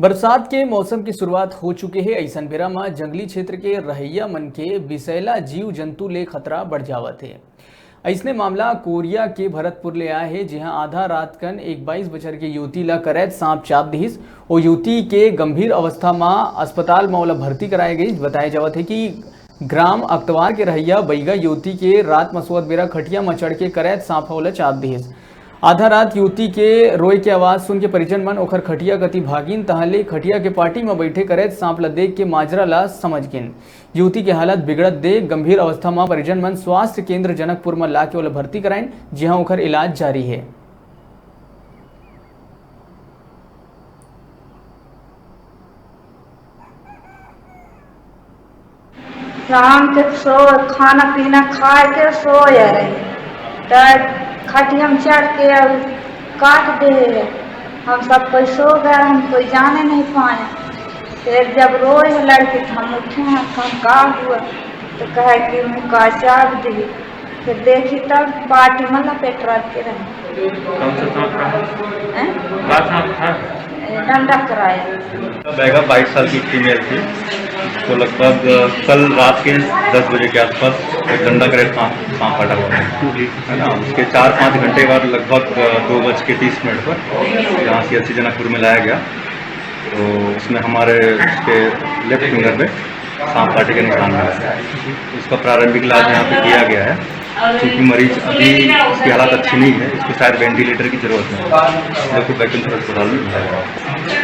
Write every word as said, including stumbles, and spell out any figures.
बरसात के मौसम की शुरुआत हो चुके हे। अइसन बेरा म जंगली क्षेत्र के रहइया मन के बिसैला जीव जंतु ले खतरा बढ़ जावत हे। अइसने मामला कोरिया के भरतपुर ले आए हे, जिहां आधा रात कन एक बाईस बछर के युवती ला करैत सांप चाब दिहिस। ओ युवती के गंभीर अवस्था म अस्पताल म ओला भर्ती कराए गइस। बताए जावत हे कि ग्राम अक्तवार के रहइया बइगा युवती के रात म सोवत बेरा खटिया म चढ़ के करैत सांप ह ओला चाब दिहिस। आधा रात युवती के रोए के आवाज सुन के परिजन मन ओखर खटिया कति भागिन, तहां ले खटिया के पाटी म बइठे करैत सांप ल देख के माजरा ल समझ गिन। युवती के हालत बिगड़त देख गंभीर अवस्था म परिजन मन स्वास्थ्य केंद्र जनकपुर म लाके ओला भर्ती कराइन, जिहां ओखर इलाज जारी हे। शाम के सो, खाना पीना खाए के सोए रहे, तो खटिया में चढ़ के और काट दे है। हम सब कोई सो गए, हम कोई जाने नहीं पाए। फिर जब रोए है लड़की तो हम उठे हैं, हम का हुआ, तो कहे कि मैं का चाब दी। फिर देखी तब पार्टी में लपेट रख के रहे। कौन सा सांप था? हैं? का सांप था? ए, डंडा कराया। बैगा बाईस साल की फीमेल थी, तो लगभग, अ, कल रात के दस बजे के आसपास एक डंडा करे सांप, सांप काटा हुआ था, है ना। उसके चार पाँच घंटे बाद लगभग, अ, दो बज के तीस मिनट पर यहाँ सीएचसी जनकपुर में लाया गया। तो उसमें हमारे उसके लेफ्ट फिंगर पे सांप काटे के निशान मिला है। उसका प्रारंभिक इलाज यहाँ पे किया गया है। चूँकि मरीज अभी उसकी हालत अच्छी नहीं है, इसको शायद वेंटिलेटर की ज़रूरत है, जो कि बैकुंठपुर अस्पताल में भेजा गया है।